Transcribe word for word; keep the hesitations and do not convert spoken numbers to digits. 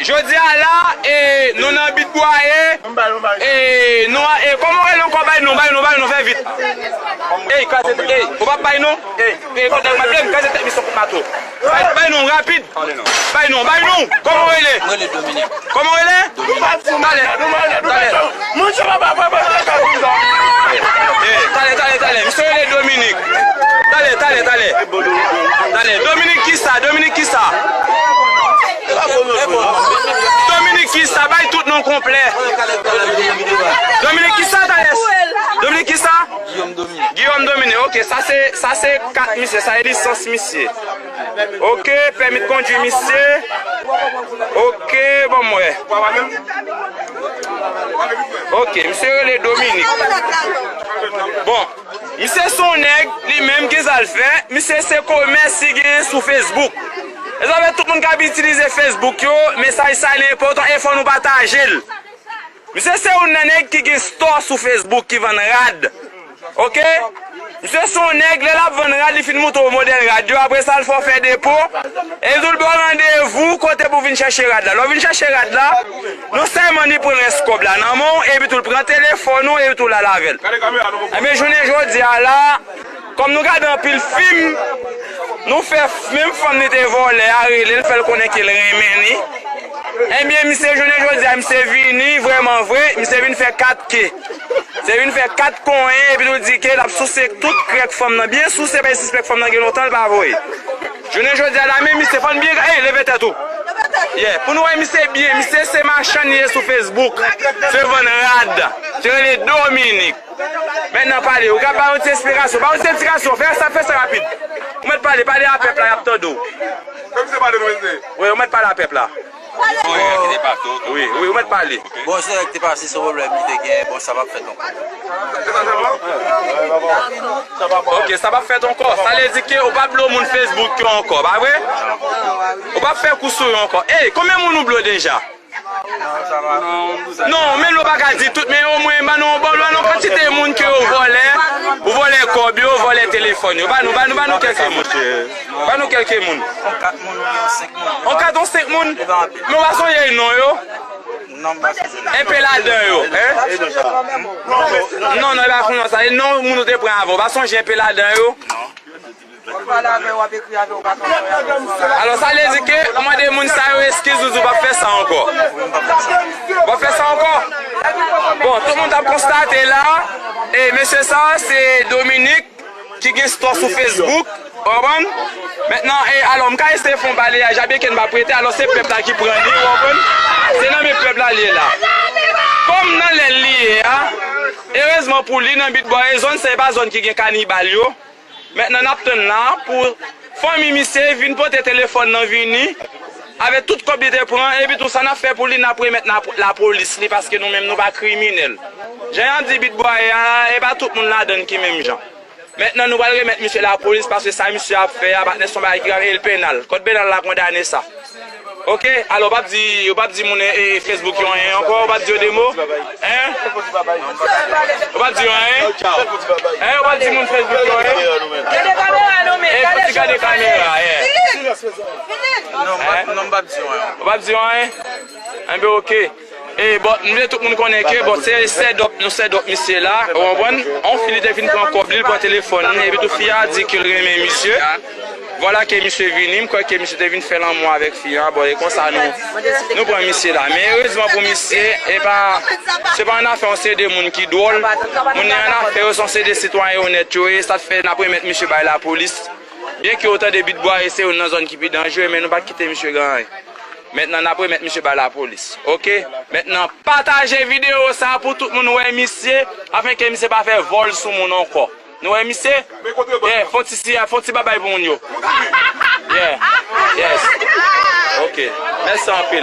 Jodi a la, e, nou nan Bit Bwaye. E, nou, e, kòman w rele ankò? Bay non, bay non, bay non, fè vit. Ey, kraze, ey, ou p ap bay non? Ey, ey, kote m ap kraze tèt misye kout mato. Bay, bay non, rapid. Bay non, bay non. Kòman w rele? Mwen rele Dominique. Kòman w rele? Dominique. Talè, talè. Mwen se papa, papa, papa. Eh, talè, talè, talè. Misye rele Dominique. Talè, talè, talè. Talè, Dominique kisa? Dominique kisa? Dominique kisa? Bay tout non konplè. Dominique kisa, talè? Dominique kisa? Guillaume Dominique. Guillaume Dominique. Ok, sa se, sa se kat misye, sa se lisans misye. Ok, pèmi kondwi misye. Ok, bon, mwen. Ok, misye rele Dominique. Bon, misye se yon nèg, li menm, ki sa l fè? Misye se komès li genyen sou Facebook. E sa fè tout moun k ap itilize Facebook yo, mesaj sa li enpòtan e fò nou pataje l. Misye se youn nan nèg ki gen store sou Facebook ki vann rad. Ok? Misye se yon nèg, lè l ap vann rad, li fin moutre w modèl rad yo, apre sa, l fè w fè depo, e tou l ba w randevou kote pou w vin chèche rad la. Lè w vin chèche rad la, non sèlman li pran rès kòb la nan men w, epi tou l pran telefòn ou, epi tou l al avè l. Ebyen, jounen jodi a la, kòm nou gade anpil fim, nou fè f-, menm fanm li te vòlè a rele l, fè l konnen ke l renmen li. Ebyen, misye, jounen jodi a, misye vini, vrèman vre, misye vin fè kat ke. Misye vin fè kat konyen, epi tou di ke l ap souse tout krèk fanm nan. Byen souse, pa sispèk fanm nan gen lontan l pa voye. Jounen jodi a la, men misye, fò n byen, ey, leve tèt ou. Yeah, pou nou wè misye byen, misye se machann li ye sou Facebook. Se vann rad. Se rele Dominique. Mentnan pale, ou ka ba yon ti esplikasyon, ba yon ti esplikasyon, fè sa, fè sa rapid. Ou mèt pale, pale a pèp la, y ap tande w. Fè misye pale non, mesye. Wi, ou mèt pale a pèp la. Bon, erè ki te pase, ok. Wi, wi, ou mèt pale. Bon, se erè ki te pase, se pwoblèm li te gen, bon, sa p ap fèt ankò. Ok, sa p ap fèt ankò. Sa vle di ke ou p ap blo moun Facebook yo ankò, pa vre? Ou p ap fè kou sou yo ankò. Ey, konbyen moun ou blo deja? Non, menm lè w pa ka di tout, men omwen, ban nou yon bon, ban nou kantite moun ke yo vòlè, ou vòlè kòb yo, vòlè telefòn yo. Ban nou, ban nou, ban nou kèlke moun. Ban nou kèlke moun. On kat moun, on senk moun. On kat, on senk moun? Men w pa sonje non yo? Non, m pa sonje non. Enpe ladan yo, en? Non, non, e pa konsa. E non moun ou te pran avan, w pa sonje enpe ladan yo? Non. Alò, sa vle di ke ou mande moun sa yo eskiz, ou di w p ap fè sa ankò. W p ap fè sa ankò. Bon, tout moun t ap konstate la, e mesye sa, se Dominique ki gen store sou Facebook, ou konprann? Mentnan, e, alò, m ka eseye fè yon balayaj, byenke n p ap rete, alò, se pèp la ki pran li, ou konprann? Se nan men pèp la li ye la. Kòm nan lè l li ye a, erezman pou li, nan Bit Bwaye, zòn sa, e pa zòn ki gen kanibal yo. Mentnan, n ap tann la pou fanmi misye vin pote telefòn nan vini, avèk tout kòb li te pran, epi tou sa n ap fè pou li, n ap remèt na-, lapolis li, paske nou menm, nou pa kriminèl. Jan y ap di Bit Bwaye a, e pa tout moun ladan l ki menm jan. Mentnan, nou pral remèt misye lapolis, paske sa misye ap fè a, patnè, se yon bagay ki grav e l penal. Kòd penal la kondane sa. Ok, alò, w p ap di, w p ap di moun, e, e, Facebook yo anyen ankò, w p ap di yo de mo? Hein? W p ap di yo anyen? Hein, w p ap di moun Facebook yo anyen? Gade kamera non, men, e, gade fò ti gade kamera, yeah. Non, m p ap, non, m p ap di yo anyen. W p ap di yo anyen? Enben, ok. E, bon, m vle tout moun konnen ke, bon, se sèdòp, nou sèdòp misye la, ou konprann? On fi li te vin pran kòb li, li pran telefòn li, epi tou fi a di ke l renmen misye. Vwala ke misye vini, m kwè ke misye te vin fè lanmou avèk fi a. Bon, e konsa nou, nou pran misye la. Men erezman pou misye, e pa, se pa annafè yon seri de moun ki dwòl. Moun nan annafè yo se yon seri de sitwayen onèt yo ye, sa k fè n ap remèt misye bay lapolis. Byenke w tande Bit Bwaye se youn nan zòn ki pi danjere, men nou pa kite misye gen anyen. Mentnan, n ap remèt misye bay lapolis. Ok? Mentnan, pataje videyo sa a pou tout moun wè misye, afenke misye pa fè vòl sou moun ankò. Nou wè misye? Yeah, fè yon ti siy, fè yon ti babay pou moun yo. Yeah. Yes. Ok. Mèsi anpil.